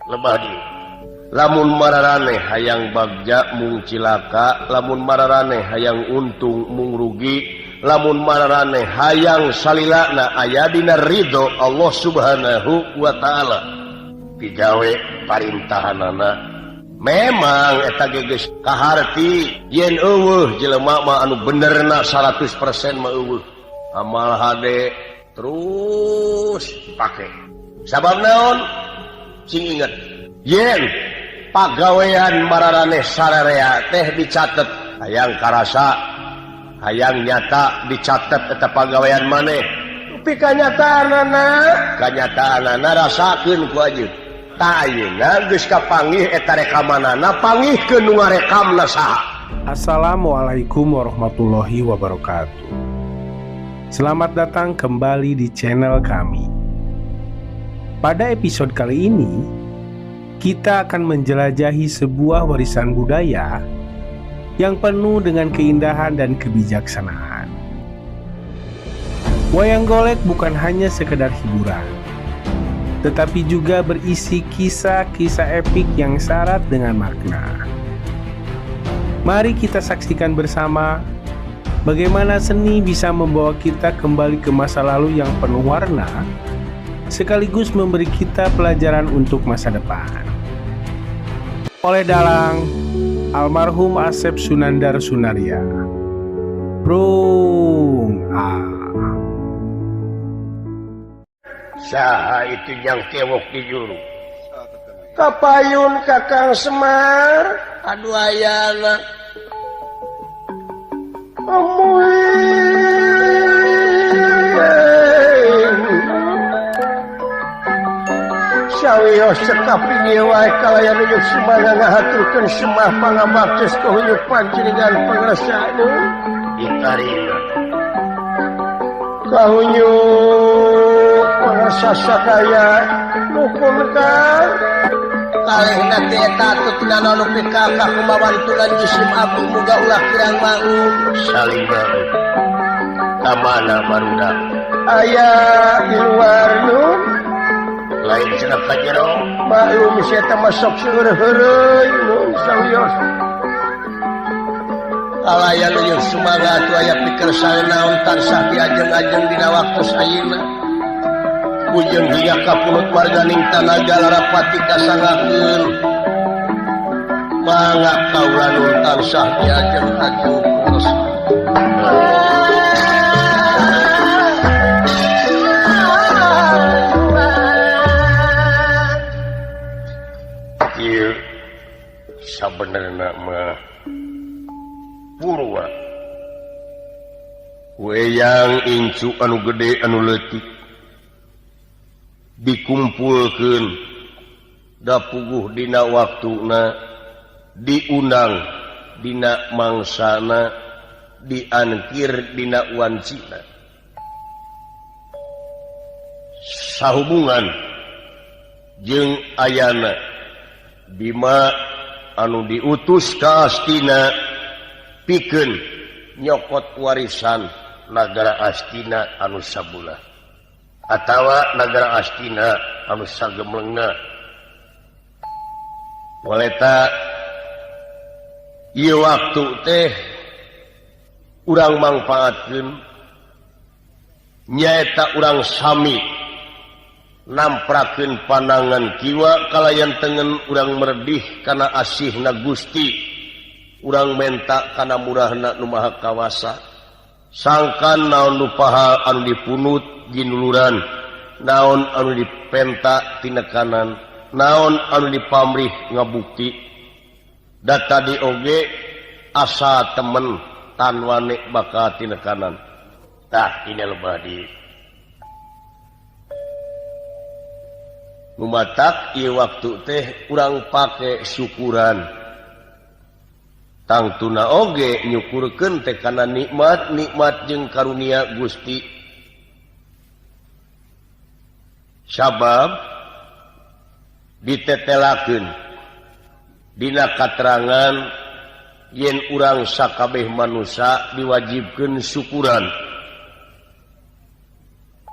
Lebah di lamun mararaneh hayang bagja mung cilaka, lamun mararaneh hayang untung mung rugi, lamun mararaneh hayang salilana aya dina ridho Allah Subhanahu wa taala. Digawe parintahanana memang eta geus kaharti yen eueuh jelema mah anu benerna 100% mah eueuh. Amal hade terus pake. Sabab naon? Sing inget yen pagawean mararaneh sararea teh dicatet, hayang karasa hayang nyata dicatet eta pagawean maneh. Tapi kanyataanana kanyataanana rasakeun ku ajeun. Tah ayeuna geus kapanggih eta rekamanana, panggihkeun nu ngarekamna saha. Assalamualaikum warahmatullahi wabarakatuh. Selamat datang kembali di channel kami. Pada episode kali ini, kita akan menjelajahi sebuah warisan budaya yang penuh dengan keindahan dan kebijaksanaan. Wayang golek bukan hanya sekedar hiburan, tetapi juga berisi kisah-kisah epik yang sarat dengan makna. Mari kita saksikan bersama bagaimana seni bisa membawa kita kembali ke masa lalu yang penuh warna, sekaligus memberi kita pelajaran untuk masa depan. Oleh dalang almarhum Asep Sunandar Sunarya. Prung ah. Saha itu yang tewok di juru? Kapayun Kakang Semar. Aduh ayana. Amuy. Sawios cekap ieu wae kalayan nunjuk sumangga ngahaturkeun semah pangabaktos kahunyuk panjenengan pangrasa nu ditarima. Kahunyuk pangrasa sakaya nukun kang kalehna teh eta atuh tina naon nepi ka kakumawantunan jisim abdi muga ulah kirang maklum. Saling maklum. Ka mana barudak? Aya di luar nun. Lain cenah ka jero. Maklum sia teh mah sok seueur heureuy nun sawios. Kalayan nunjuk sumangga atuh aya pikersa naon tansah diajeng-ajeng dina waktu ayeuna. Bujeng hingga kapunut warganing tanaga larapati kasangakeun. Mangga kaula nun tansah diajeng-ajeng terus. Ieu sabenerna mah purwa weyang incu anu gede anu leutik dikumpulkeun da puguh dina waktuna diundang dina mangsana diangkir dina wancina sahubungan jeung ayana Bima anu diutus ka Astina pikeun nyokot warisan nagara Astina anu sabulah atawa nagara Astina anu sagemlengna. Waleta ieu waktu teh urang mangfaatkeun nyaeta urang sami namprakeun panangan kiwa kalayan tengen urang merdih kana asihna Gusti, urang menta kana murahna nu Maha Kawasa. Sangkan naon nu paha anu dipunut ginuluran, naon anu dipenta tinekanan, naon anu dipamrih ngabukti. Da tadi oge asa temen tanwane bakal tinekanan. Tah ini lebah di numatak ieu waktu teh urang pake syukuran. Tangtuna oge nyukurkeun teh kana nikmat-nikmat jeung karunia Gusti. Sabab ditetelakeun dina katerangan yen urang sakabeh manusia diwajibkeun syukuran.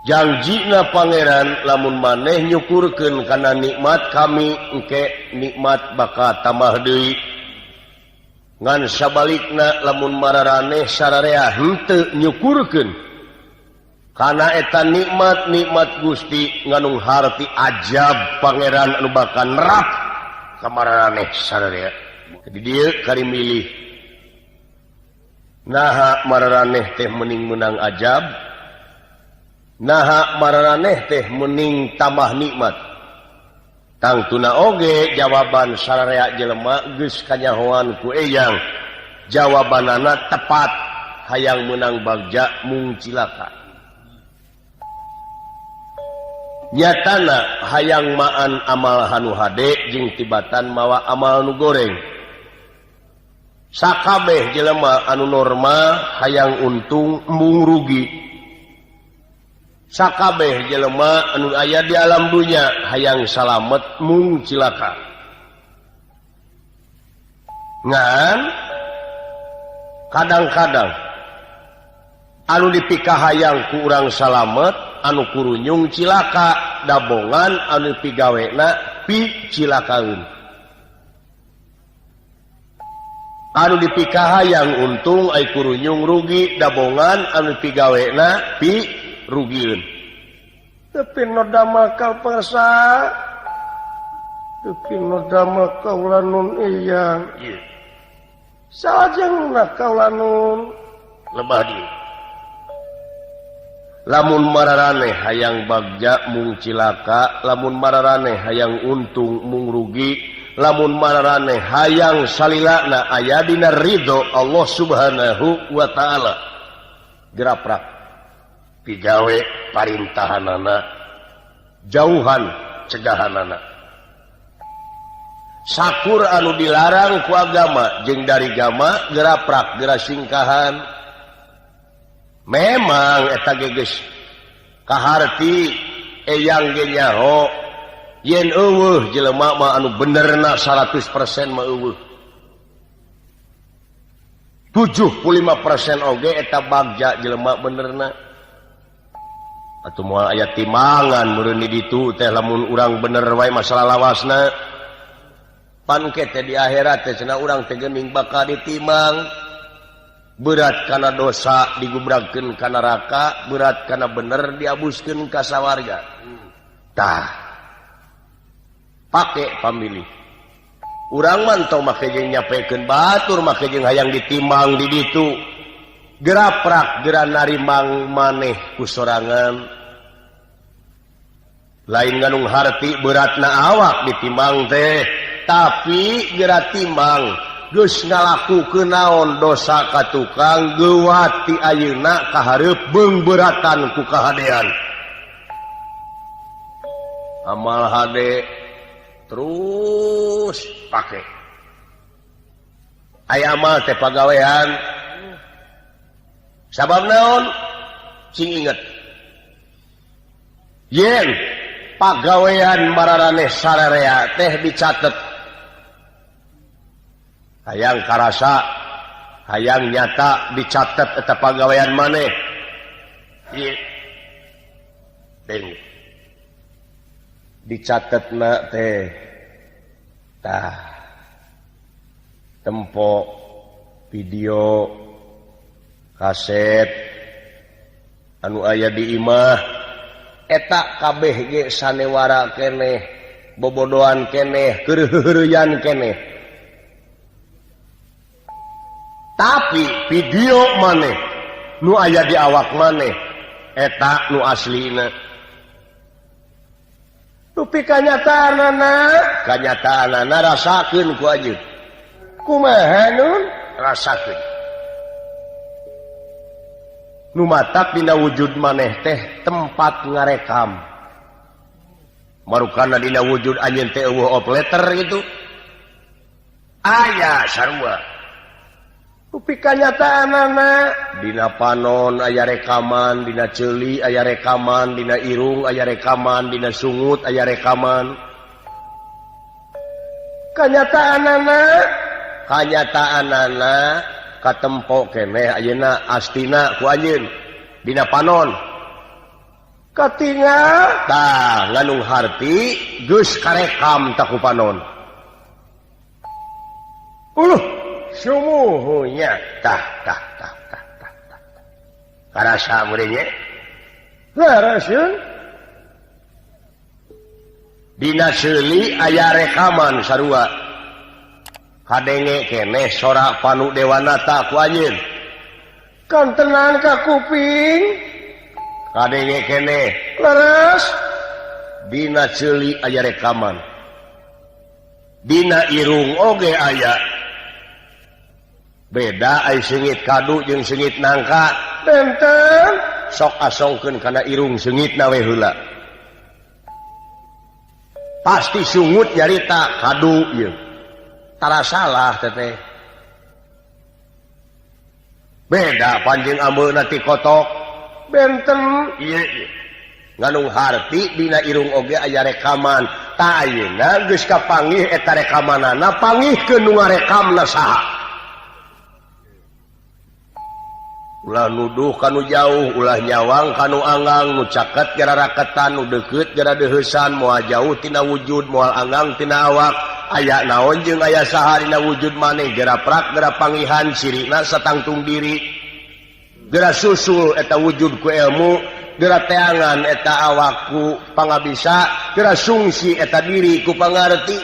Jangjina Pangeran, lamun maneh nyukurkeun kana nikmat kami, engke nikmat bakal tambah deui. Ngan sabalikna, lamun mararaneh sararea henteu nyukurkeun kana eta nikmat nikmat Gusti, nganung harti ajab Pangeran anu bakal nerap ka mararaneh sararea. Di dieu kari milih. Naha mararaneh teh mending menang ajab? Naha mararaneh teh mending tambah nikmat? Tangtuna oge jawaban sararea jelema geus kanyahoan ku Eyang. Jawabanana tepat, hayang menang bagja mung cilaka. Nyatana hayang maan amal anu hade jeung tibatan mawa amal nu goreng. Sakabeh jelema anu normal hayang untung embung rugi. Sakabeh jelema anu aya di alam dunya hayang salamet mung cilaka. Ngan kadang-kadang anu dipikahayang ku urang salamet, anu kurunyung cilaka. Dabongan anu pigawena pi cilakaeun. Anu dipikahayang untung ai kurunyung rugi. Dabongan anu pigawena pi rugieun. Tapi noda makal persa, tapi noda kaula nun iyang salajengna kaula nun lebah di. Lamun mararaneh hayang bagja mung cilaka, lamun mararaneh hayang untung mung rugi, lamun mararaneh hayang salilana aya dina ridho Allah Subhanahu wa taala, geraprak pigawe parintahanana, jauhan cegahanana. Sakur anu dilarang ku agama jeung dari gama geraprak gera singkahan. Memang eta geus kaharti Eyang ge nyaho yen eueuh jelema mah anu benerna 100% mah eueuh. 75% oge eta bagja jelema benerna. Atuh moal aya timbangan meureun di ditu teh lamun urang bener wae masalah lawasna. Pan ke teh di akhirat teh cenah urang teh geuning bakal ditimbang. Berat kana dosa digubragkeun ka neraka, berat kana bener diabuskeun ka sawarga. Tah, pake pamilih. Urang mah tong make jeung nyapekeun batur, make jeung hayang ditimbang di ditu. Geraprak gera narimang maneh ku sorangan. Lain nganung harti beratna awak ditimbang teh, tapi gera timbang geus ngalakukeun naon dosa ka tukang geuwat ti ayeuna ka hareup beungbeuratan ku kahadean. Amal hade terus pake. Aya amal teh pagawean. Sabab naon? Cing inget. Yen pagawean mararaneh sararea teh dicatet. Hayang karasa, hayang nyata dicatet eta pagawean maneh. Ieu. Deng. Dicatetna teh tah tempo video kaset anu aya di imah eta kabeh ge sanewara keneh, bobodoan keneh, keureuyan keneh. Tapi video maneh nu aya di awak maneh eta nu aslina. Dupi kanyataanana, kanyataanana rasakeun ku anjeun. Kumaha nun? Rasakeun. Nu matak dina wujud maneh teh tempat ngarekam. Marukana dina wujud anjeun teh eueuh opleter gitu. Aya sarua. Dupi kanyataanana dina panon aya rekaman, dina ceuli aya rekaman, dina irung aya rekaman, dina sungut aya rekaman. Kanyataanana, kanyataanana katempo keneh ayeuna astina ku anjeun dina panon. Katingal tah nganung harti geus karekam tak ku panon. Uluh sumuhunya tah tah tah tah tah tah. Karasa meureun nya. Leres. Dina seuli aya rekaman sarua. Kadenge keneh sora Panu Dewanata ku anjeun. Kantenan ka kuping. Kadenge keneh. Leres. Dina ceuli aya rekaman. Dina irung oge aya. Beda ai seungit kadu jeung seungit nangka. Benten sok asongkeun kana irung seungitna we heula. Pasti sungut nyarita kadu ieu. Tara salah teteh. Beda panjing ambeuna ti kotok. Benten ieu ieu. Nganung harti dina irung oge aya rekaman. Tah ayeuna geus kapanggih eta rekamanana panggihkeun nu ngarekamna saha. Ulah nuduh kanu jauh, ulah nyawang kanu anggang, nu caket gara raketan, nu deukeut gara deuheusan, moal jauh tina wujud, moal anggang tina awak. Aya naon jeung aya saha dina wujud maneh, gera prak gera pangihan, cirina satangtung diri. Gera susul eta wujud ku ilmu, gera teangan eta awak ku pangabisa, gera sungsi eta diri ku pangarti.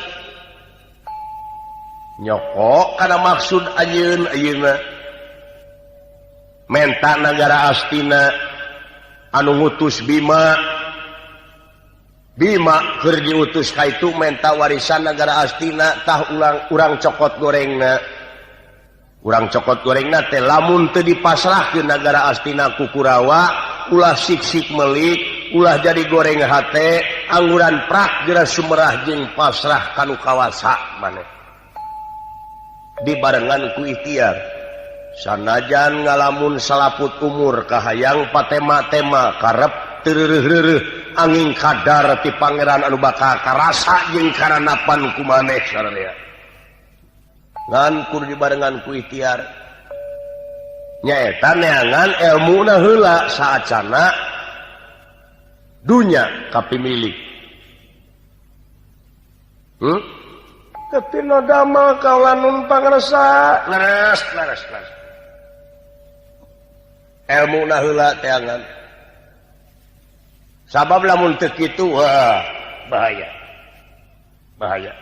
Nyokok kana maksud anjeun ayeuna. Menta nagara Astina anu ngutus Bima. Bima keur diutus ka itu menta warisan nagara Astina tah ulang urang cokot gorengna. Urang cokot gorengna teh lamun teu dipasrahkeun nagara Astina ku Kurawa, ulah sik-sik melik, ulah jadi goreng hate, angguran prak geura sumerah jeung pasrah kanu kawasa maneh. Dibarengan ku ikhtiar. Sanajan ngalamun salaput umur kahayang patema-tema karep teu reureuh-reureuh angin kadar ti pangeran anu bakal karasa jeung karanapan ku maneh sararea. Ngan kudu dibarengan ku ikhtiar. Nyaeta neangan elmuna heula saacana dunya kapimilik. Tapi no damel kaula nun pangresa. Leres leres leres. Ilmu na heula teangan. Sabab lamun teu kitu wah bahaya. Bahaya.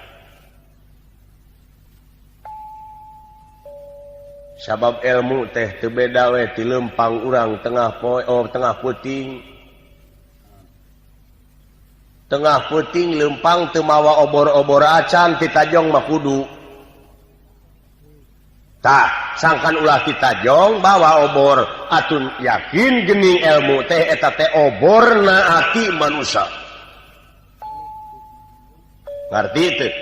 Sabab ilmu teh teu beda we ti leumpang urang tengah poe oh tengah peuting. Tengah peuting leumpang teu mawa obor-obor acan titajong mah kudu. Tah, sangkan ulah titajong bawa obor atun yakin gening ilmu teh eta teh oborna ati manusia. Ngarti teu?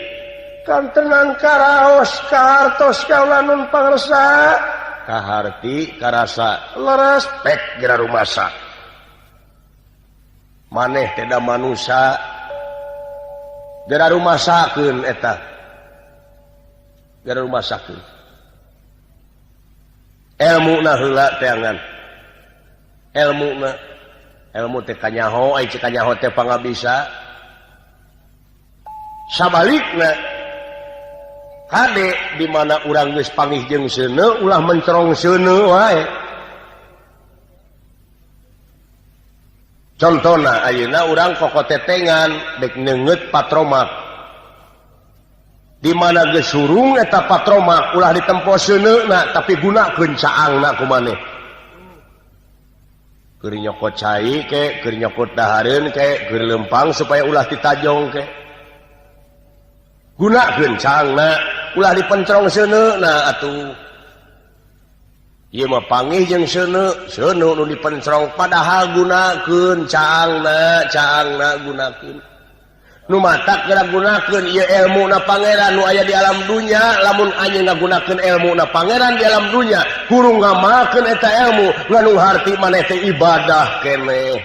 Kantenan karaos kahartos kaula nun pangresa. Kaharti karasa leres pek geura rumasa. Maneh teh da manusia geura rumasakeun eta. Geura rumasakeun. Ilmu na heula teangan. Ilmu na ilmu teh kanyaho ai cek kanyaho teh pangabisa. Sabalikna kade di mana urang geus pangih jeung seuneu ulah mencerong seuneu wae. Contona ayeuna urang kokotetengan dek neungeut patromak. Di mana geus surung eta patromak ulah ditempo seuneuna tapi gunakeun caangna ku maneh. Keur nyokot cai ke, keur nyokot dahareun ke, keur leumpang supaya ulah ditajong ke. Gunakeun caangna ulah dipencerong seuneuna atuh. Ieu mah pangih jeung seuneu, seuneu nu dipencerong padahal gunakeun caangna, caangna gunakeun. Nu matak geura gunakeun ieu ilmu na pangeran nu aya di alam dunya, lamun anjeun ngagunakeun ilmu na pangeran di alam dunya, kurung ngamalkeun eta ilmu, nganu harti maneh teh ibadah keneh.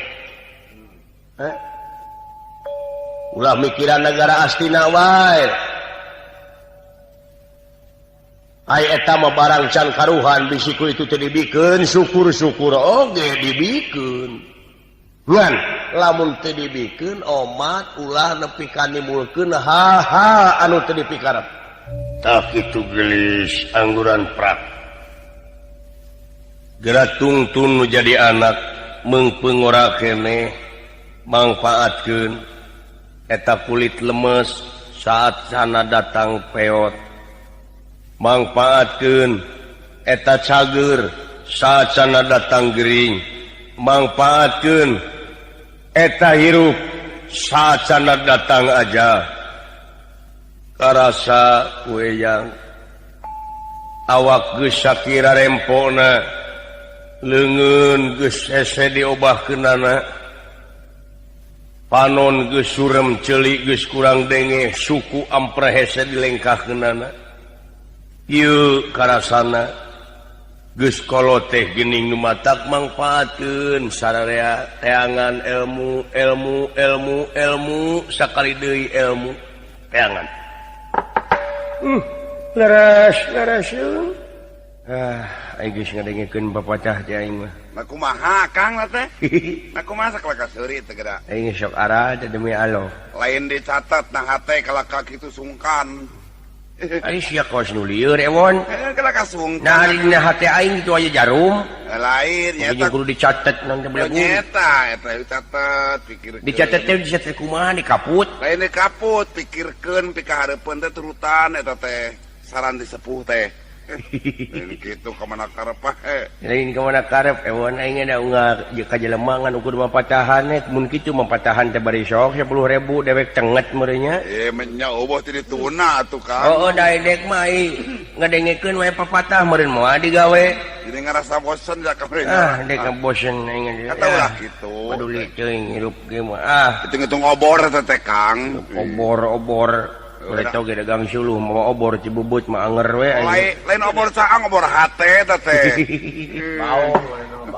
Ulah mikiran negara Astina wae. Ai eta mah barang can karuhan bisiku itu teu dibikeun, syukur-syukur oge dibikeun. Ngan lamun teu dibikeun omat ulah nepi ka nimbulkeun hal-hal anu teu dipikarep. Tah kitu geulis angguran prak. Geura tungtun nu jadi anak meungpeung ngora keneh mangfaatkeun eta kulit lemes saat sana datang peot. Mangfaatkeun eta cager saat sana datang gering. Mangfaatkeun eta hirup saat sana datang aja. Karasa kue yang awak geus sakira rempona leungeun geus hese diobahkeunana panon geus surem ceuli geus kurang denge suku ampre hese dilengkahkeunana ieu karasana geus kolot teh geuning nu matak mangfaatkeun sararea teangan ilmu ilmu ilmu ilmu sakali deui ilmu teangan. Leres leres ah aing geus ngadengekeun papatah teh aing mah. Nah kumaha Kang lah teh? Nah kumaha sakalaka seuri teh geura? Aing sok arah teh demi Allah. Lain dicatat na hate kalaka kitu sungkan. Ari sia kos nu lieur ewon. Kalaka sungkan. Nah ari dina hate aing kitu aya jarum. Lain nyata kudu dicatet nang teh belagu. Nyata eta dicatet pikirkeun. Dicatet teh dicatet kumaha dikaput? Lain dikaput pikirkeun pikahareupeun teh turutan eta teh saran disepuh teh. Lain kitu ka mana karep bae. Lain ka mana karep ewon aing da unggal ka jelema ngan ukur mapatahan mun kitu mapatahan teh bari sok 10.000 dewek cenget meureun nya. Nya eueuh teh dituna atuh Kang. Heueuh da dek mah ngadengekeun we papatah meureun moal digawe. Jadi ngarasa bosen ya kamari. Ah dek bosen aing. Kata ulah kitu. Peduli teuing hirup ge mah. Ah hitung-hitung obor teh teh Kang. Obor-obor. Boleh tau ge dagang suluh mawa obor Cibubut mah anger we. Lain obor caang obor hate teh teh.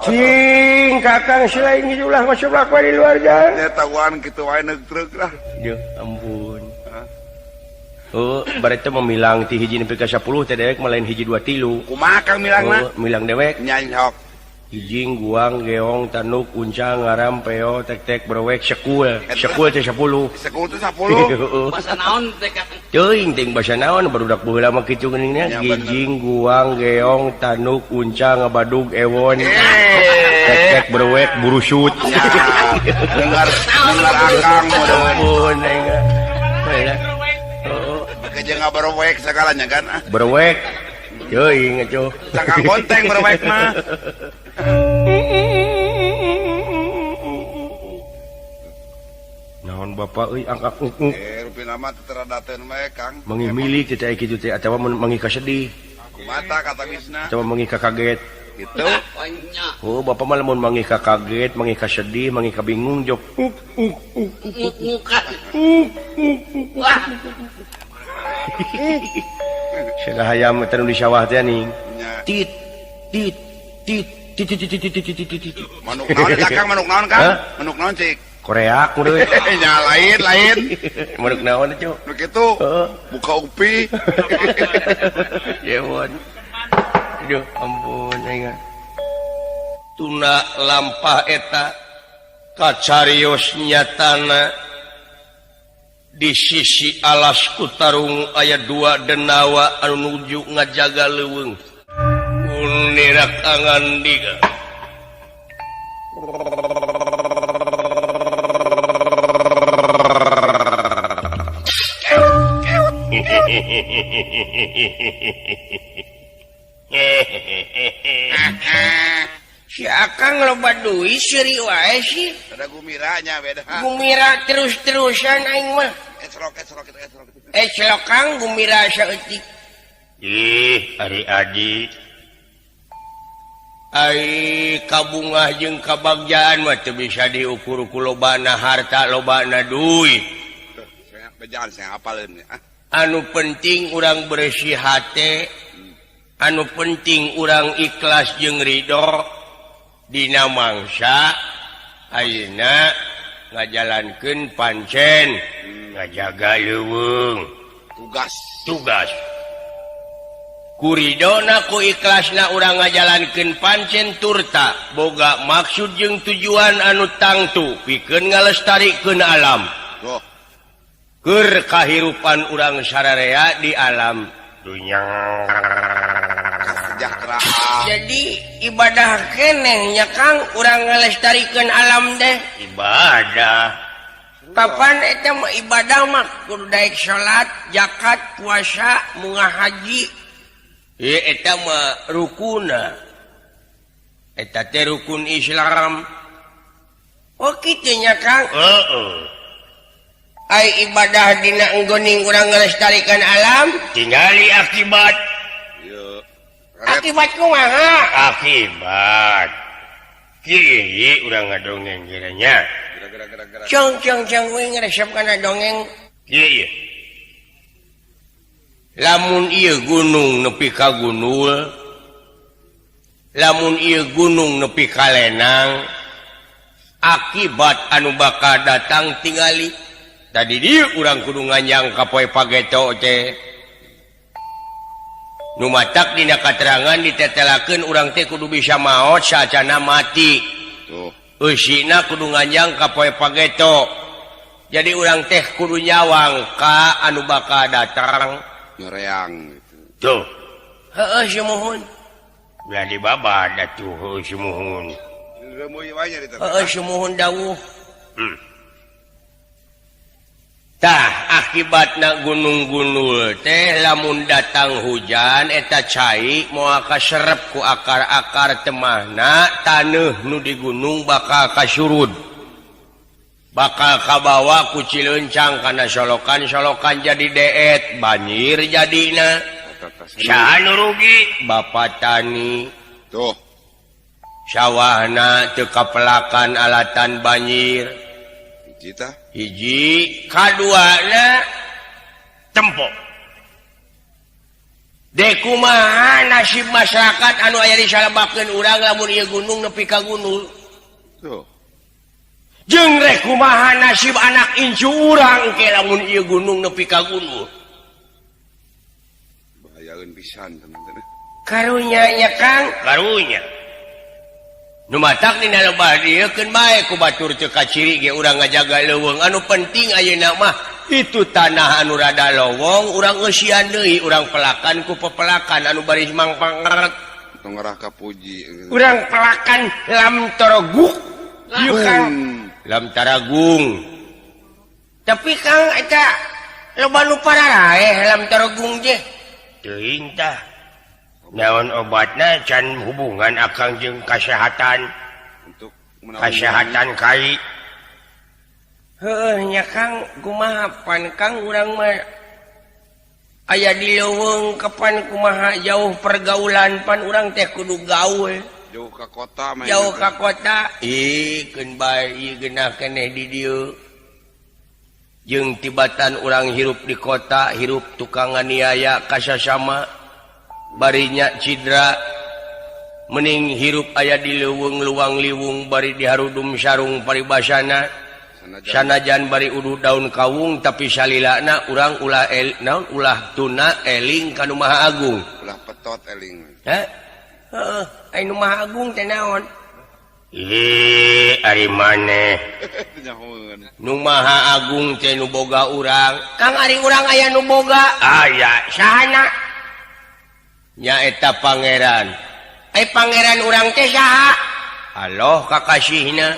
Cing kakang selain ulah masuk we di luar jan. Nya tauan kitu wae neug lah. Duh ampun. Oh, bare teh memilang ti hiji nepi ka 10 teh dewek mah lain hiji 2 3. Kumaha Kang milangna? Oh, milang dewek. Nya nyok. Hijing, guang, geong, tanuk, uncang, ngaram, peo, tek-tek, berwek, sekul. Sekul teh 10. Sekul teh 10. Basa naon teh Kang? Teuing teh basa naon barudak baheula mah kitu geuning nya. Hijing, guang, geong, tanuk, uncang, ngabadug, ewon. Tek-tek, berwek, burusut. Dengar dengar akang ampun aing. Heeh. Jeung ngaberwek sagalanya kan. Berwek. Teuing atuh. Cangkang bonteng berwek mah. Naon bapak euy angkat ungkung. Rupina mah teu teradateun we Kang. Mangi milik teh aya kitu teh atawa mangi kasedih. Mata kata Wisna. Atawa mangi kaget. Gitu. Oh, bapak mah lamun mangi kaget, mangi kasedih, mangi kabingung jok. Uk uk uk uk. Wah. Cenah hayam teh nu di sawah teh ning. Tit tit tit tit tit tit tit tit tit. Manuk naon Kang, manuk naon Kang? Manuk naon cik? Korea kudu. Nya lain lain. Manuk naon atuh? Nu kitu. Buka upi. Yewon. Aduh ampun aing. Tuna lampah eta kacarios nyatana di sisi alas Kutarung aya dua denawa anu nuju ngajaga leuweung. Unirak angandika. Si Akang loba duit seuri wae sih. Ada gumiranya beda. Gumira terus-terusan aing mah. Esrok esrok esrok. Esrok Kang gumira saeutik. Ih, ari adi. Ai kabungah jeung kabagjaan mah teu bisa diukur ku lobana harta lobana duit. Bejaan saya hafaleun. Anu penting urang bersih hate, anu penting urang ikhlas jeung ridho dina mangsa ayeuna ngajalankeun pancen ngajaga leuweung tugas tugas. Kuridona ku ikhlasna urang ngajalankeun pancen turta boga maksud jeung tujuan anu tangtu pikeun ngalestarikeun alam. Tuh. Keur kahirupan urang sararea di alam dunya. Kesejahteraan. Jadi ibadah keneh nya Kang urang ngalestarikeun alam deh. Ibadah. Kapan eta mah ibadah mah kudu daek salat, zakat, puasa, munggah haji. Ieu eta mah rukuna. Eta teh rukun Islam. Oh kitu nya Kang. Heeh. Ai ibadah dina enggoning urang ngalestarikan alam, tingali akibat. Ieu. Akibat kumaha? Akibat. Kieu urang ngadongeng kiranya. Gara-gara. Cong cong cong we ngaresep kana dongeng. Kieu. Lamun ieu gunung nepi ka gunul, lamun ieu gunung nepi ka lenang, akibat anu bakal datang tingali. Tadi dieu urang kudu nganjang ka poe pageto teh. Nu matak dina katerangan ditetelakeun urang teh kudu bisa maot saacana mati. Tuh. Eusina kudu nganjang ka poe pageto. Jadi urang teh kudu nyawang ka anu bakal datang. Nyoreang gitu. Tuh. Heeh sumuhun. Ulah dibabad atuh heueuh sumuhun. Reumuy wae nya di teh. Heeh sumuhun dawuh. Tah akibatna gunung-gunul teh lamun datang hujan eta cai moal kaserep ku akar-akar temahna taneuh nu di gunung bakal kasurud. Bakal kabawa ku cilencang kana solokan-solokan jadi deet banjir jadina. Saha nu rugi? Bapak tani. Tuh. Sawahna teu kapelakan alatan banjir. Hiji tah. Hiji, kaduana tempo. Dek kumaha nasib masyarakat anu aya di salabakeun urang lamun ieu gunung nepi ka gunung. Tuh. Jeung rek kumaha nasib anak incu urang ke lamun ieu gunung nepi ka gunung. Bahayaeun pisan teman-teman. Karunya nya Kang, karunya. Nu matak dina lebah dieu keun bae ku batur teu kaciri ge urang ngajaga leuweung anu penting ayeuna mah itu tanah anu rada lowong urang eusian deui urang pelakan ku pepelakan anu baris mangpangret tong ngarah kapuji urang pelakan lam toroguk ieu Kang lam taragung tapi Kang eta loba nu pararaeh lam taragung teh teuing tah naon obatna can hubungan akang jeung kasehatan untuk kasehatan kai heueuh nya Kang kumaha pan Kang urang mah aya di leuweung kapan kumaha jauh pergaulan pan urang teh kudu gaul jauh ka kota mah jauh ka kota ih keun bae ieu geunah keneh di dieu jeung tibatan urang hirup di kota hirup tukang nganiaya kasasama barinya cidra mening hirup aya di leuweung luang liwung bari diharudum sarung paribasana sanajan bari uduh daun kawung tapi salilana urang ulah naon ulah tuna eling ka nu Maha Agung ulah petot eling heh heeh ai nu Maha Agung teh naon ih ari maneh nu Maha Agung teh nu boga urang Kang ari urang aya nu boga aya sahana nyaeta pangeran ai pangeran urang teh saha Allah kakasihna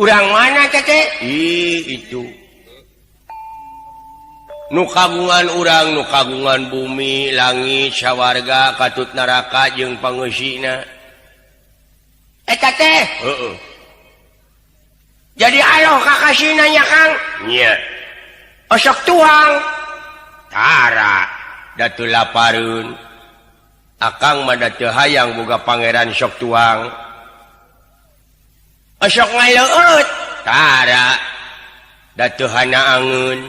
urang mana teh teh ih itu nu kagungan urang nu kagungan bumi langit sawarga katut neraka jeung pangeusina eta teh heeh jadi Allah kakasihna nya Kang nya osok tuang tara datu lapareun akang mah da teu hayang boga pangeran sok tuang osok ngaleueut tara da teu hana angeun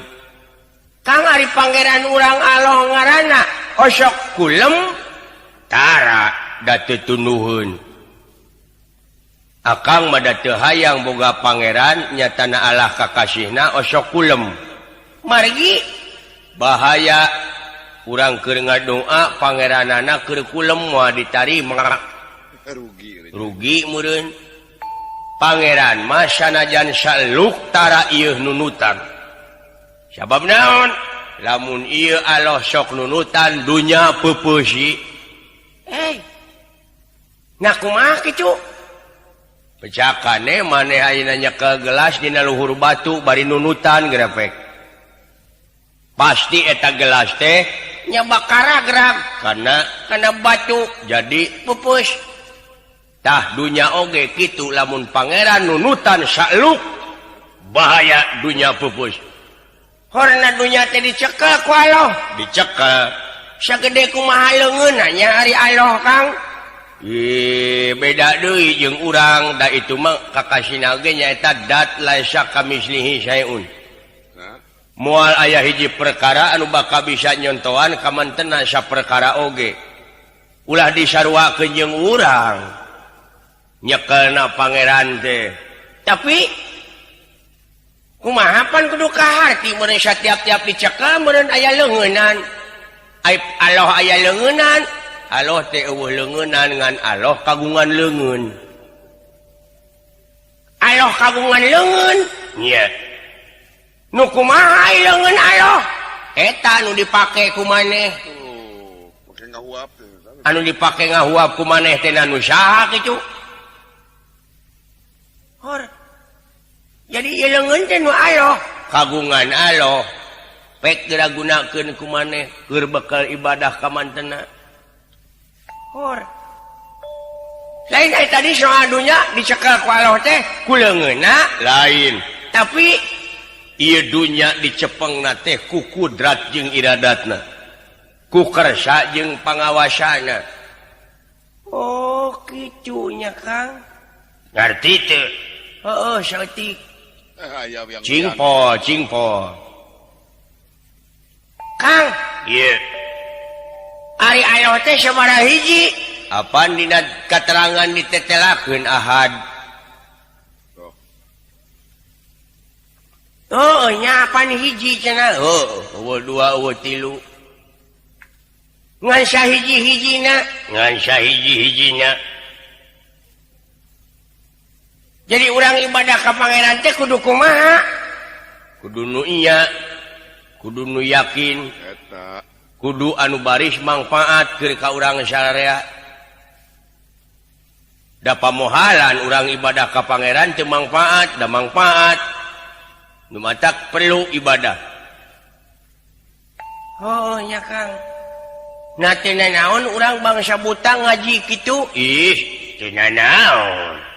Kang ari pangeran urang Allah ngaranna osok kulem tara da teu tunduheun akang mah da teu hayang boga pangeran nyatana Allah kakasihna osok kulem margi bahaya Urang keur ngadoa pangeranana keur kulem moal ditarima. Rugi. Rugi meureun. Pangeran mah sanajan saluk tara ieu nunutan. Sabab naon? Lamun ieu Allah sok nunutan dunya peupeusy. Nah kumaha kitu? Pecakane maneh ayeuna nyekel gelas dina luhur batu bari nunutan grepek. Pasti eta gelas teh nya bakara gerak karena batu jadi pupus. Tah dunya oge kitu lamun pangeran nunutan sakluk bahaya dunya pupus. Horna dunya teh dicekel ku Allah, dicekel. Sagede kumaha leungeunna nya ari Allah Kang? Ih, beda deui jeung urang da itu mah kakasina ge nyaeta dat laisa kamislihi syai'un. Moal aya hiji perkara anu bakal bisa nyontohan kamantena saperkara oge. Ulah disaruakeun jeung urang. Nyekelna pangeran teh. Tapi kumaha pan kudu kaharti meureun satiap-tiap dicekel meureun aya leungeunan. Ai Allah aya leungeunan. Allah teh eueuh leungeunan ngan Allah kagungan leungeun. Allah kagungan leungeun. Nya. Nu kumaha leungeun Allah? Eta nu dipake ku maneh. Pake ngahuap teh. Anu dipake ngahuap ku maneh teh nu saha kitu? Hor. Jadi ieu leungeun teh nu Allah, kagungan Allah. Pek geura gunakeun ku maneh keur bekal ibadah ka mantena. Hor. Lain ai tadi soal dunya dicekel ku Allah teh ku leungeunna lain. Tapi ieu dunya dicepengna teh ku kudrat jeung iradatna. Ku kersa jeung pangawasana. Oh, kitu nya Kang. Ngarti teu? Heeh, saeutik. Cingpo, cingpo. Kang, ieu. Ari Allah teh sabaraha hiji? Apan dina katerangan ditetelakeun ahad. Oh, nya apan hiji cenah? Heuh, eueuh dua, eueuh tilu. Ngan sahiji-hijina, ngan sahiji-hijina. Jadi urang ibadah ka pangeran teh kudu kumaha? Kudu nu iya, kudu nu yakin. Eta. Kudu anu baris mangfaat keur ka urang sararea. Da pamohalan urang ibadah ka pangeran teu mangfaat, da mangfaat. Nu matak perlu ibadah. Oh nya Kang. Nah teu nanaon urang bangsa buta ngaji kitu? Ih, teu nanaon.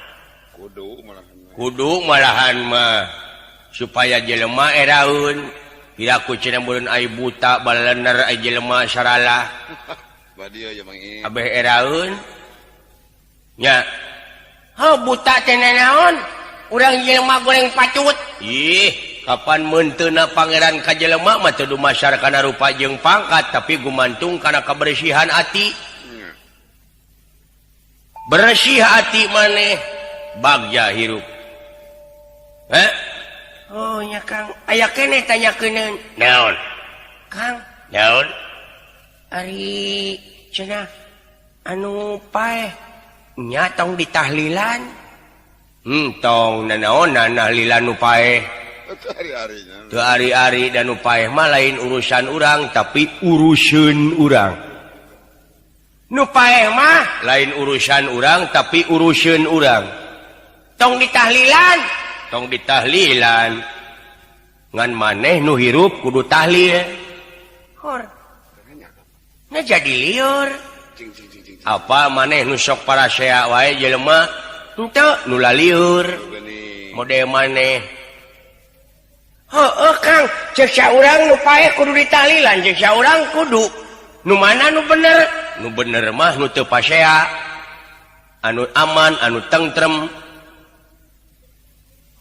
Kudu malahan. Kudu malahan mah supaya jelema eraeun. Piraku cenah meureun ai buta balener ai jelema saralah. Badieu ya Mang I. Abeh eraeun. Nya. Heuh buta teh nanaon? Urang jelema goreng patut. Ih, kapan meunteuna pangeran ka jelema mah teu dumasar kana rupa jeung pangkat tapi gumantung kana kabersihan ati. Bersih ati maneh bagja hirup. Heh? Oh nya Kang, aya keneh tanyakeun. Naon? Kang, naon? Ari cenah anu paeh nya tong ditahlilan. Tong nanaonan tahlilan nu paeh. Teu ari-ari dan nu paeh mah lain urusan urang tapi uruseun urang. Nu paeh mah lain urusan urang tapi uruseun urang. Tong ditahlilan, tong ditahlilan. Ngan maneh nu hirup kudu tahlil. Hor. Nah jadi liur. Apa maneh nu sok parasea wae jelema henteu nu laliur. Model maneh. Heueuh Kang, ceuk saurang nu paeh kudu ditahlilan, ceuk saurang kudu. Nu mana nu bener? Nu bener mah nu teu pasea. Anu aman, anu tentrem.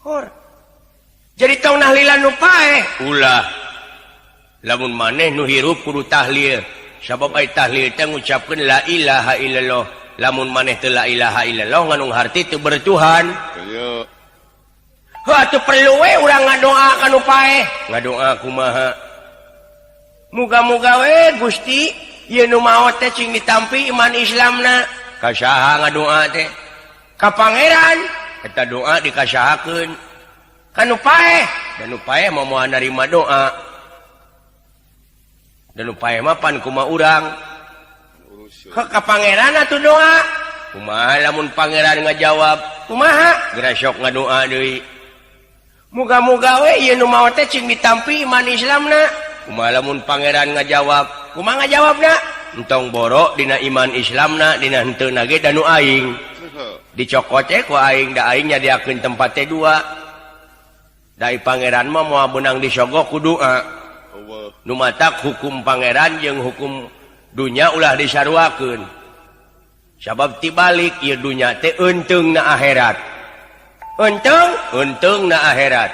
Hor. Jadi tong tahlilan nu paeh. Ulah. Lamun maneh nu hirup kudu tahlil. Sabab ai tahlil teh ngucapkeun la ilaha illallah. Lamun maneh teu la ilaha illallah nganung harti teu bertuhan. Ayo. Heuh atuh perlu we urang ngadoa ka nu paeh. Ngadoa kumaha? Muga-muga we Gusti ieu nu maot teh cing ditampi iman Islamna. Ka saha ngadoa teh? Ka pangeran. Eta doa dikasahakeun. Ka nu paeh, da nu paeh mah moal narima doa. Da nu paeh mah pan kumaha urang. Ka pangeran atuh doa. Kumaha lamun pangeran ngajawab? Kumaha? Geura sok ngadoa deui. Muga-muga we ieu nu maot teh cing ditampi iman Islamna. Kumaha lamun pangeran ngajawab? Kumaha ngajawabna? Entong borok dina iman Islamna, dina henteu na ge da nu aing. Dicokot teh ku aing, da aing nyadiakeun tempat teh dua. Dari pangeran mah moal beunang disogok ku doa. Nu matak hukum pangeran jeung hukum dunya ulah disaruakeun. Sabab tibalik ieu dunya teh eunteung na akhirat. Eunteung, eunteung na akhirat.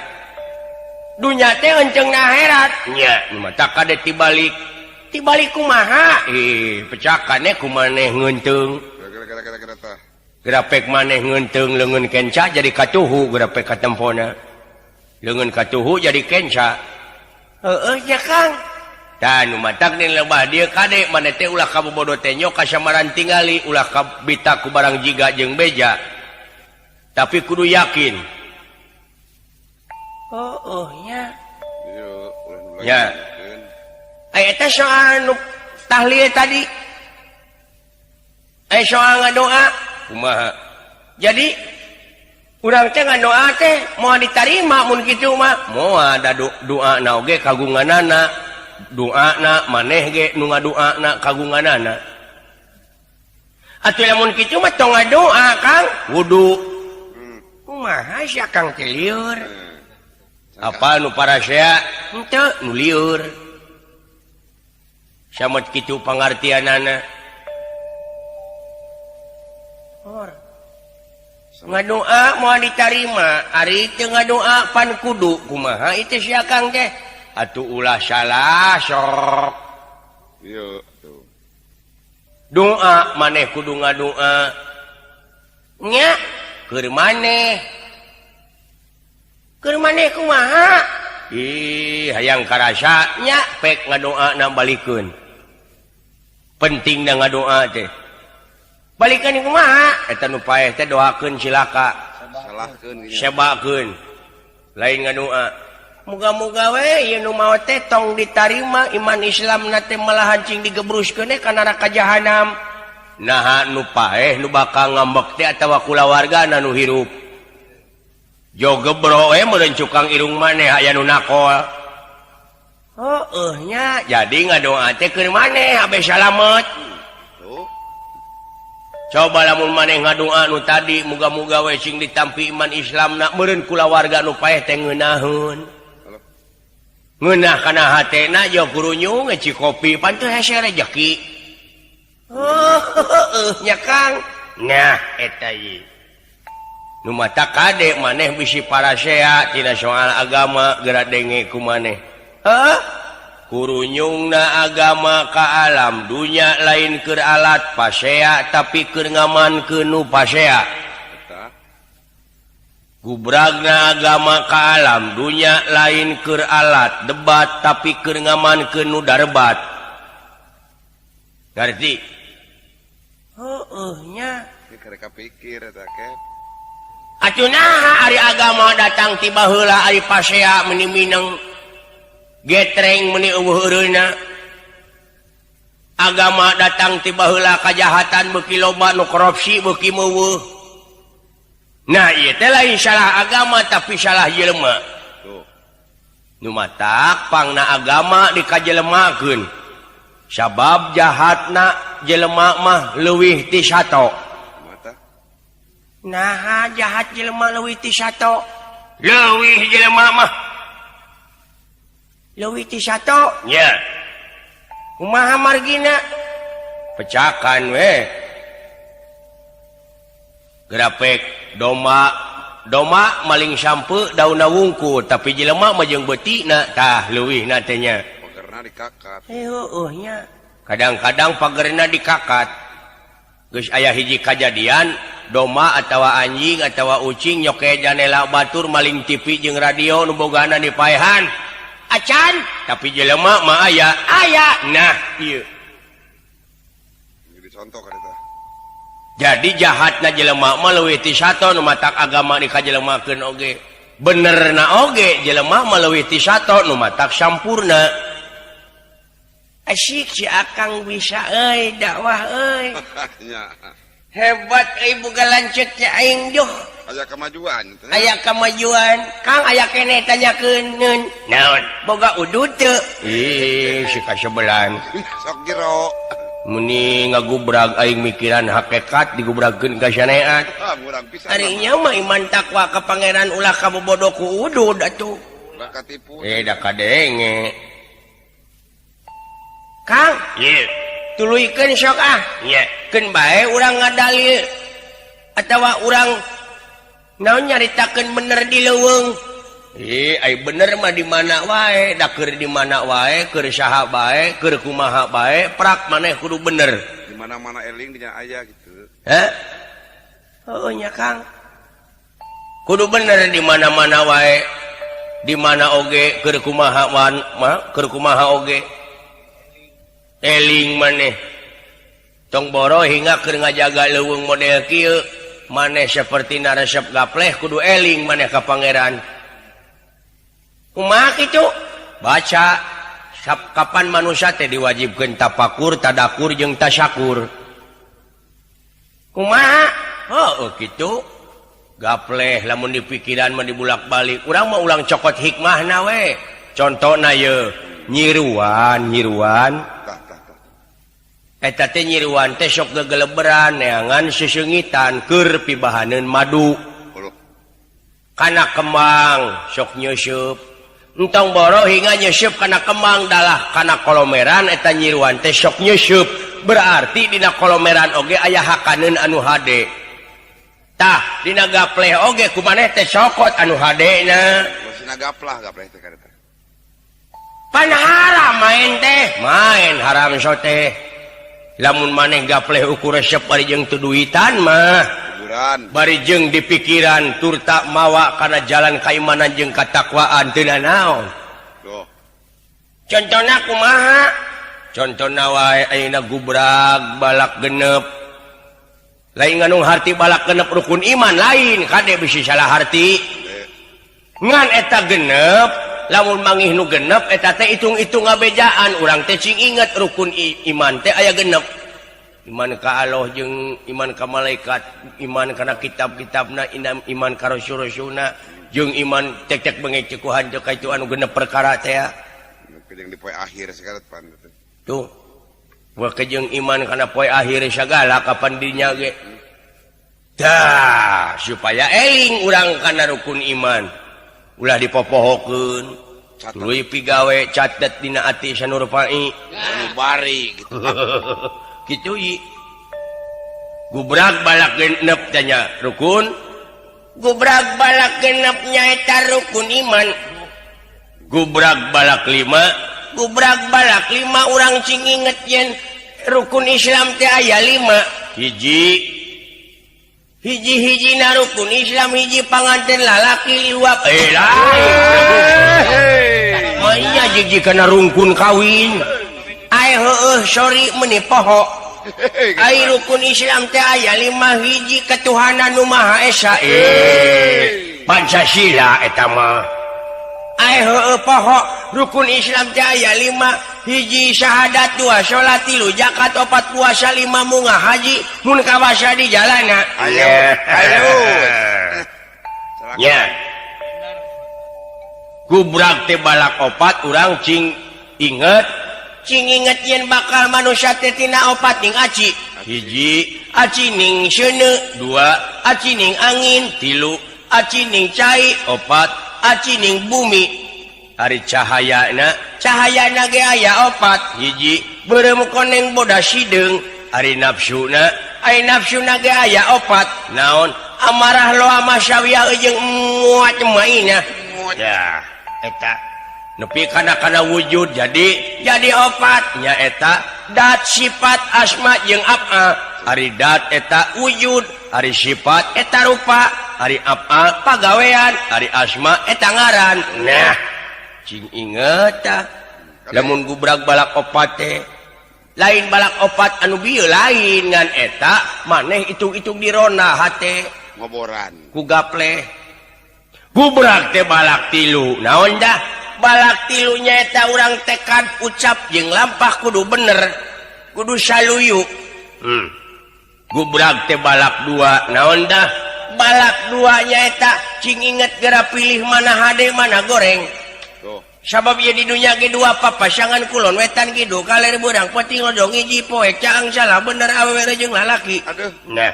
Dunya teh eunteung na akhirat. Nya, nu matak kade tibalik. Tibalik kumaha? Ih, pecakane ku maneh ngeunteung. Grapek maneh ngeunteung leungeun kenca jadi katuhu grapek katempona. Leungeun katuhu jadi kenca. Heueuh nya Kang. Tah nu matak deui lebah dieu kade maneh teh ulah kabobodo teh nyok kasamaran tingali ulah kabita ku barang jiga jeung beja. Tapi kudu yakin. Oh, nya. Ya. Aya teh soal nu tahlil tadi. Aya soal ngadoa kumaha? Jadi urang teh ngadoa teh moal ditarima mun kitu mah. Moal da doa na oge kagunganana. Doana maneh ge nu ngadoana kagunganana. Atuh lamun kitu mah tong ngadoa Kang, wudu. Kumaha sia Kang teh lieur? Apa nu parasea? Henteu nu lieur. Samet kitu pangartianana. Or. Ngadoa moal ditarima, ari teu ngadoa pan kudu kumaha itu sia Kang teh? Atuh ulah salah sok. Ieu tuh. Doa maneh kudu ngadoa. Nya keur maneh. Keur maneh kumaha? Ih, hayang karasa nya pek ngadoa na balikeun. Pentingna ngadoa teh. Balikeun kumaha? Eta nu paeh teh doakeun cilaka. Salahkeun sebakeun. Lain ngadoa. Muga-muga we ieu nu maot teh tong ditarima iman Islam na teh malahan cing digebruskeun ka neraka jahanam. Naha nu paeh nu bakal ngambek teh atawa kulawargana nu hirup. Jo gebro we meureun cukang irung maneh aya nu nakol. Heueuh nya, jadi ngadoa teh keur maneh abe salamet. Coba lamun maneh ngadoa nu tadi muga-muga we cing ditampi iman Islam na meureun kulawarga nu paeh teh ngeunaheun. Ngeunah kana hatena jo kurunyung ngeci kopi pan teu hese rejeki. Heueuh nya Kang. Nah eta ieu. Nu mata kade maneh bisi parasea tina soal agama geura denge ku maneh. Heuh? Kurunyungna agama ka alam dunya lain keur alat pasea tapi keur ngamankeun nu pasea. Gubragna agama ka alam dunya lain keur alat debat tapi keur ngamankeun nu darbat. Ngarti? Heueuh nya. Karek pikir eta ke. Atuh naha ari agama datang ti baheula ari pasea meuni mineng getreng meuni eueuh eureuna. Agama datang ti baheula kajahatan beuki loba nu korupsi beuki meuweuh. Nah ieu teh lain salah agama tapi salah jelema. Nu matak pangna agama dikajelemakeun. Sabab jahatna jelema mah leuwih ti sato. Naha jahat jelema leuwih ti sato? Leuwih jelema mah leuwih ti sato nya. Kumaha margina? Pecakan we. Grapek doma, doma maling sampe daunna wungkul tapi jelema mah jeung beutina tah leuwihna teh nya. Pagerna dikakat. Heueuh nya. Kadang-kadang pagerna dikakat. Geus aya hiji kajadian doma atawa anjing atawa ucing nyoke janela batur maling TV jeung radio nu bogana dipaehan. Acan tapi jelema mah aya aya nah ieu. Jadi contoh kan eta. Jadi jahatna jelema mah leuwih ti sato nu matak agama dikajelemakeun oge. Benerna oge jelema mah leuwih ti sato nu matak sampurna. Asyik si Akang bisa euy dakwah euy. Hebat euy boga lanceuk teh aing duh. Aya kemajuan teh. Aya kemajuan. Kang aya keneh tanyakeun naon? Boga udud teu? Ih, si kasebelan. Sok jero. Meni ngagubrag aing mikiran hakikat digubragkeun ka saneat. Ah, murang pisan. Ari nya mah iman takwa ka pangeran ulah kabobodo ku udud atuh. Ulah katipu. Da kadenge. Kang, ieu tuluykeun sok ah. Nya, keun bae urang ngadalil atawa urang naon nyaritakeun bener di leuweung. Ai bener mah di mana wae, da keur di mana wae, keur saha bae, keur kumaha bae, prak maneh kudu bener. Di mana-mana eling dinya aya gitu. Heh? Heuh nya Kang. Kudu bener di mana-mana wae. Di mana oge keur kumaha wan mah, keur kumaha oge. Eling maneh. Tong boro hingga keur ngajaga leuweung model kieu, maneh sapertina resep gapleh kudu eling maneh ka pangeran. Kumaha kitu? Baca kapan manusia teh diwajibkeun tapakur, tadakur jeung tasyakur. Kumaha? Heuh kitu. Gapleh lamun dipikiran mah dibulak-balik. Urang mah ulang cokot hikmahna we. Contona ye, nyiruan, nyiruan. Eta teh nyiruan teh sok gegeleberan neangan seseungitan keur pibahaneun madu. Kana kembang sok nyeuseub. Entong boro hingga nyeuseub kana kembang dalah kana kolomeran eta nyiruan teh sok nyeuseub. Berarti dina kolomeran oge aya hakaneun anu hade. Tah dina gapleh oge kumaneh teh sokot anu hadena. Masina gaplah gapleh teh kareta. Pan haram main teh, main haram sote. Lamun maneh gapleh ukur resep bari jeung teu duitan mah. Bari jeung di pikiran tur tak mawa kana jalan kaimanan jeung katakwaan teu nanaon. Contona kumaha? Contona wae ayeuna gubrag balak genep. Lain nganung harti balak genep rukun iman lain kade bisi salah harti. Ngan eta genep lamun mangih nu genep eta teh hitung-hitung ngabejaan urang teh cing inget rukun iman teh aya genep. Iman ka Allah jeung iman ka malaikat, iman kana kitab-kitabna, iman ka rasul-rasulna, jeung iman tek-tek bengek cekuhan teh ka itu anu genep perkara teh. Jeung di poe akhir segala pan teh. Tuh. Wa jeung iman kana poe akhir sagala kapan dinya ge. Tah, supaya eling urang kana rukun iman. Ulah dipopohokeun. Tuluy pigawe catet dina ati sanurpai. Sanubari gitu. Kitu ieu. Gubrag balak genep tanya rukun. Gubrag balak genep nyaeta rukun iman. Gubrag balak lima, gubrag balak lima urang cing inget yen rukun Islam teh aya lima. Hiji hiji-hijina rukun Islam hiji panganten lalaki liwat. Lain. Maya jiji kana rungkun kawin. Ai heueuh sorry meuni poho. Ai rukun Islam teh aya lima hiji ketuhanan nu Maha Esa. Pancasila eta mah. Ai heueuh poho rukun Islam teh aya lima hiji syahadat dua salat tilu zakat opat puasa lima munga haji mun kawasa di jalana. Ayo ayo. Nya. Gubrag teh balak opat urang cing inget. Cing inget yen bakal manusia teh tina opat ning aci. Hiji aci ning seuneu, dua aci ning angin, tilu aci ning cai, opat aci ning bumi. Ari cahayana, cahayana ge aya opat. Hiji beureum koneng bodas hideung. Ari nafsuna, ari nafsuna ge aya opat. Naon? Amarah loa masyawiyah jeung muat maina. Ya, eta nepi kana wujud jadi opat nya eta dat sifat asma jeung af'al. Ari dat eta wujud, ari sifat eta rupa, ari af'al pagawean, ari asma eta ngaran. Nah, Cing inget tah lamun gubrag balak opat teh lain balak opat anu bieu lain ngan eta maneh hitung-hitung dirona hate ngoboran ku gaple gubrag teh balak tilu naon dah balak tilu nyaeta urang tekad ucap jeung lampah kudu bener kudu saluyu. Gubrag teh balak dua naon dah balak dua nyaeta cing inget geura pilih mana hade mana goreng. Sabab ieu di dunya ge dua papasangan kulon wetan kidul kaler beurang penting lodong hiji poek caang salah bener awewe jeung lalaki. Aduh. Nah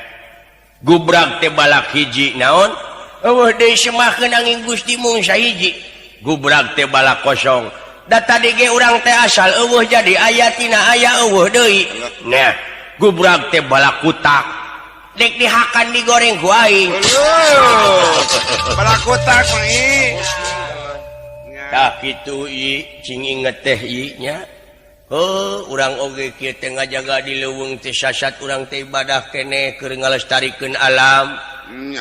gubrag teh balak hiji naon eueuh deui semahkeun angin Gusti mung sahiji. Gubrag teh balak kosong da tadi ge urang teh asal eueuh jadi aya tina aya eueuh deui. Nah gubrag teh balak kutak dek dihakan digoreng ku aing. Balak kutak mah ih. Tah kitu ieu cing inget teh ieu nya. Heuh urang oge kieu teh ngajaga di leuweung teh sasat urang teh ibadah keneh keur ngalestarikeun alam.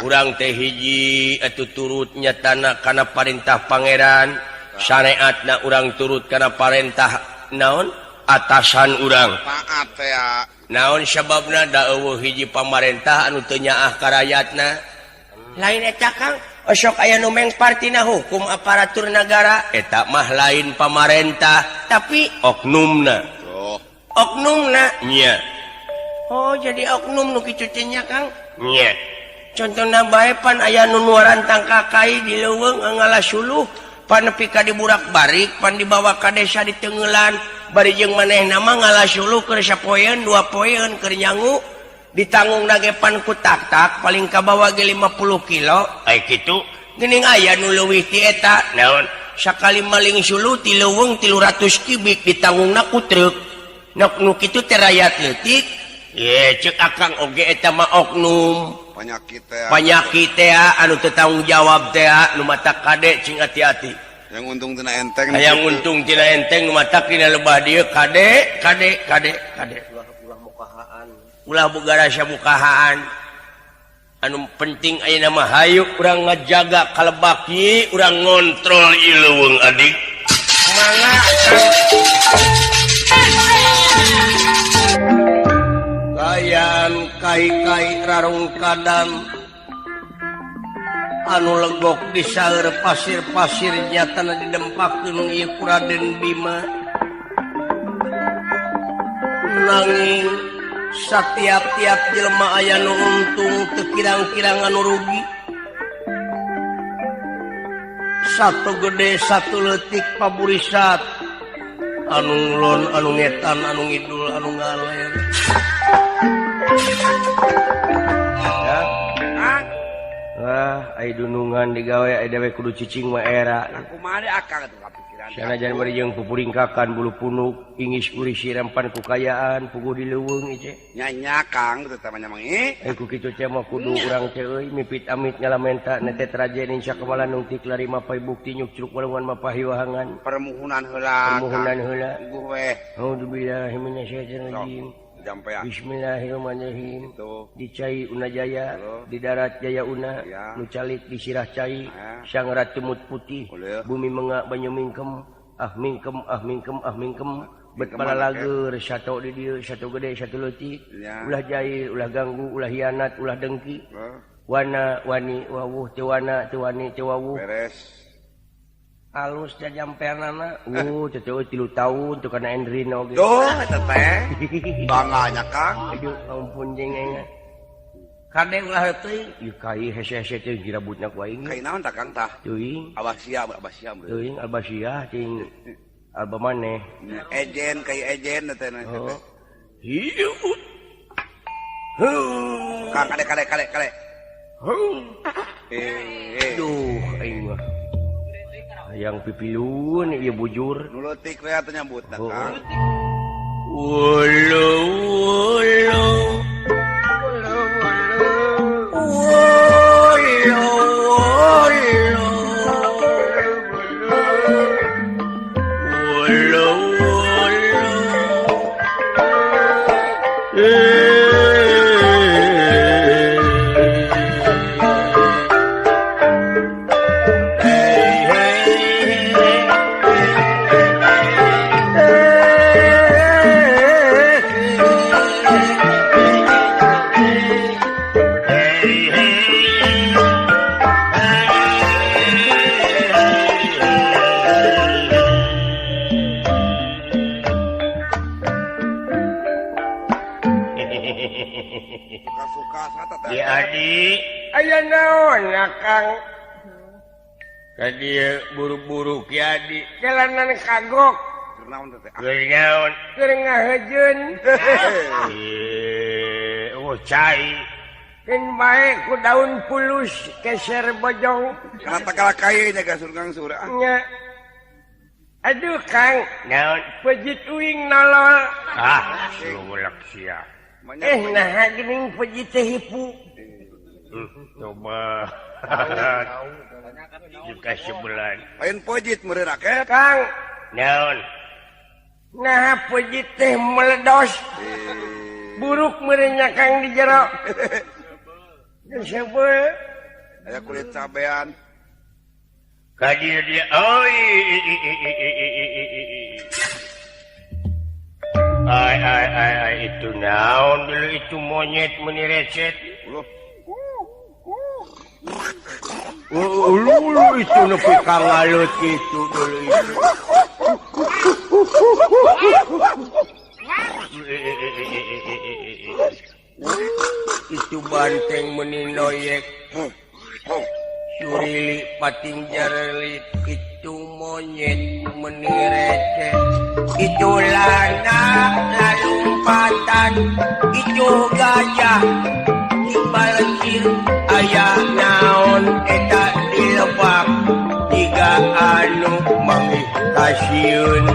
Urang teh hiji atuh turut nyatana kana parentah pangeran, syariatna urang turut kana parentah naon atasan urang. Taat teh ya. Naon sababna da eueuh hiji pamarentah anu teu nyaah ka rayatna. Lain eta Kang, osok aya nu mengpartina hukum aparatur nagara eta mah lain pamarentah tapi oknumna. Oh. Oknumna nya. Oh jadi oknum nu kitu teh nya Kang? Nya. Contohna bae pan aya nu nuarantang ka kai di leuweung ngalah suluh pan nepi ka diburak-barik pan dibawa ka desa ditengelan bari jeung manehna mah ngalah suluh keur sapoeun dua poeun keur nyangu ditanggung nage pan ku tak-tak paling kabawa ge 50 kilo ai kitu geuning aya nu leuwih ti eta naon sakali maling suluh ti leuweung 300 kubik ditanggungna ku truk nok nu kitu teh rayat leutik ye ceuk akang oge eta mah oknum penyakit teh penyakit teh anu teu tanggung jawab teh nu mata kade cing hati-hati yang untung tina enteng yang untung tina enteng nu mata tina lebah dieu kade kade kade kade ulah boga rasa mukahaan anu penting ayeuna mah hayu urang ngajaga kalebak ieu urang ngontrol ieu leuweung adik mangga kayan kai-kai rarungkadan anu legok di saeur pasir-pasir nyatana didempakeun ieu ku Raden Bima nanging satiap-tiap jelema aya nu untung teu kirang-kirang anu rugi satu gede satu leutik paburisat anu ngulon anu ngetan anu ngidul anu ngaler ya ah ai dunungan digawe ai dewe kudu cicing mah era kumaha deui akang atuh kapikiran sanajan bari jeung pupuringkakan bulu punuk ingis urisi rempan ku kayaan puguh di leuweung ieu nya nya Kang teh teh mah ih ku kitu teh mah kudu urang teh euy mipit amit ngalamenta netet rajen insya kemalan nungtik lari mapai bukti nyukcruk walungan mapahi wahangan permohonan heula permohonan heula puguh weh auzubillahi minasyaitonirrajim. Bismillahirrahmanirrahim. Di cai Una Jaya, di darat Jaya Una, nu calik di sirah cai, sang ratu mut putih, bumi mengak banyu mingkem, ah mingkem, ah mingkem, ah mingkem, bet palalager satu di dieu, satu gede, satu leutik, ulah jahil, ulah ganggu, ulah hianat, ulah dengki. Wana wani wawuh teu wana teu wani teu wawuh. Beres. Alus jajampeanana. Teh 3 tahun tuh kana Endrin oge. Duh, eta teh. Bangganya Kang. Aduh, ampun jeung aing. Kade ulah teuing. Ieu kai hese-hese teh jirabutna ku aing. Kai naon tah Kang tah? Teuing. Abasia, abasia. Teuing albasia jeung alba maneh. Ejen kai ejen teh teh. Hiu. Kang kade kade kade kade. Duh, aing mah. Yang pipilun ieu bujur. Nu leutik we atuh nyambutna Kang. Ulu ulu. Ulu ulu. Ulu ulu. Hey, hey, hey. Suka-suka sata teh. Ki Adi, aya naon Kang? Ka dieu buru-buru Ki Adi, jalanan kagok. Keur naon teh? Keur naon? Keur ngahejeun. Oh cai. Keun bae ku daun pulus keser bojong. Kana takala kaye nya gasur gangsur ah. Nya. Aduh Kang, naon pejit uing nolol. Ah, lulek sia. Nah geuning pejit teh hipu. Coba. Juga sebelan. Lain pejit meureun raket. Kang, naon? Nah pejit teh meledos. Buruk meureun Kang di jero. Sebel. Aya kulit cabean. Kadir dia, oi, ai ai ai ai itu naon dulu itu monyet meni recet. Ulu itu nepi ka ngalut kitu dulu itu. Itu banteng meni noyek. Surili pating jarelit itu monyet meni recet. Itu lana lalumpatan itu gajah dibalekir aya naon eta dilebak tiga anu manggih kasieun.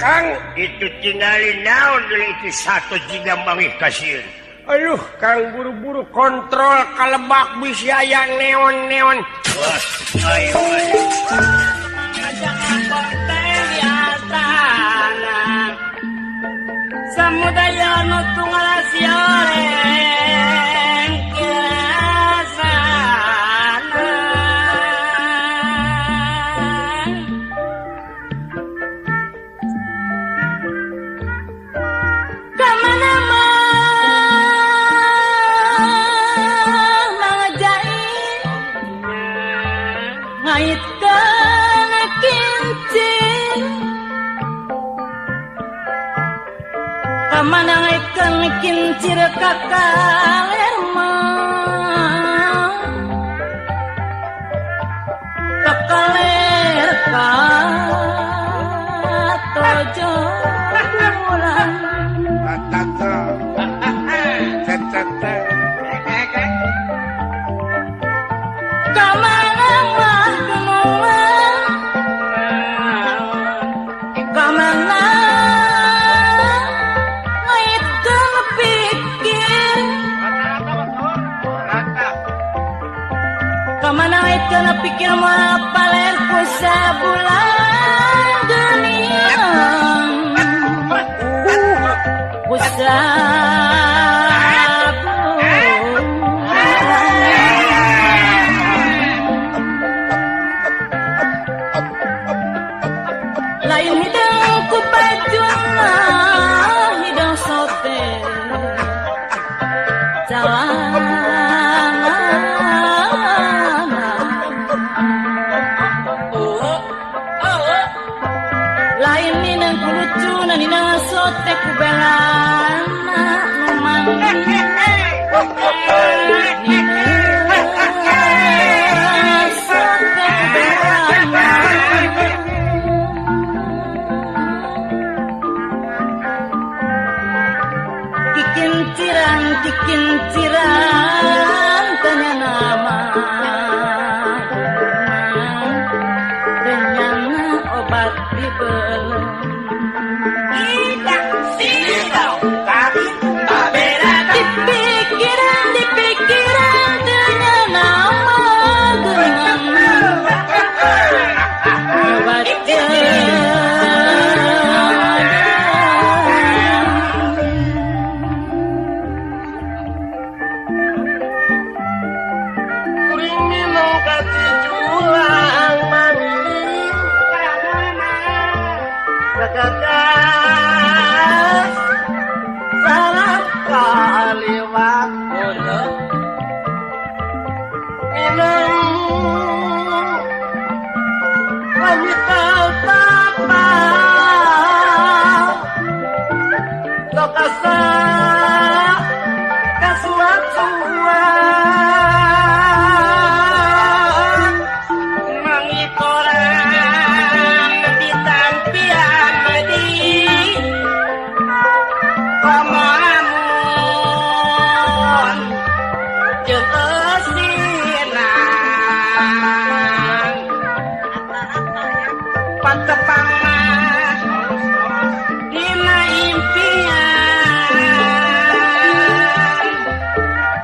Kang itu tingali naon dulu itu satu jiga manggih kasieun. Aduh Kang buru-buru kontrol kalebak bisi aya neon-neon. Wah, ayo. Samudaya nu tunggal sioreng kiasana. Kamana mah mangjai ngaitkeun kincir. Kamana ngaitkeun kincir ka kaler mah ka kaler ka tojo bulan. Kamana mah gunungan, kamana ngaitkeun pikir, kamana ngaitkeun pikir moal paler ku sabulan geuningan. Ku sabulan. Lain hidang ku bajuna hidang sote calana. Lain ninang ku lucuna ninang sote ku belana nu manggih. Ninang sote ku belana. Kikinciran, kikinciran tanya nama dengan obat dibelum. Dipikiran, dipikiran dengan nama dengan obat. Cuak-cuak Mangitorang ditampian di Komo lamun jeung eusinang Patepang mah dina impian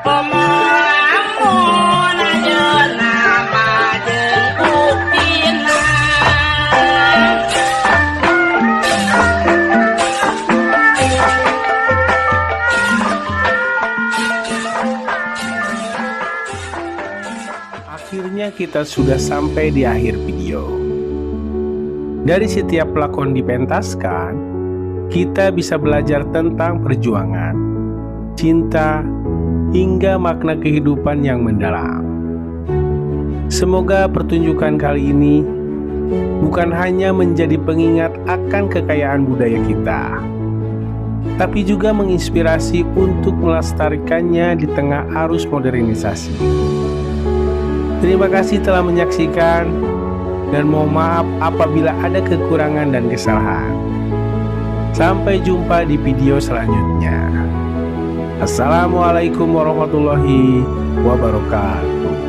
Komo lamun ayeuna mah jeung buktina. Akhirnya kita sudah sampai di akhir video. Dari setiap lakon dipentaskan, kita bisa belajar tentang perjuangan, cinta, hingga makna kehidupan yang mendalam. Semoga pertunjukan kali ini bukan hanya menjadi pengingat akan kekayaan budaya kita, tapi juga menginspirasi untuk melestarikannya di tengah arus modernisasi. Terima kasih telah menyaksikan dan mohon maaf apabila ada kekurangan dan kesalahan. Sampai jumpa di video selanjutnya. Assalamualaikum warahmatullahi wabarakatuh.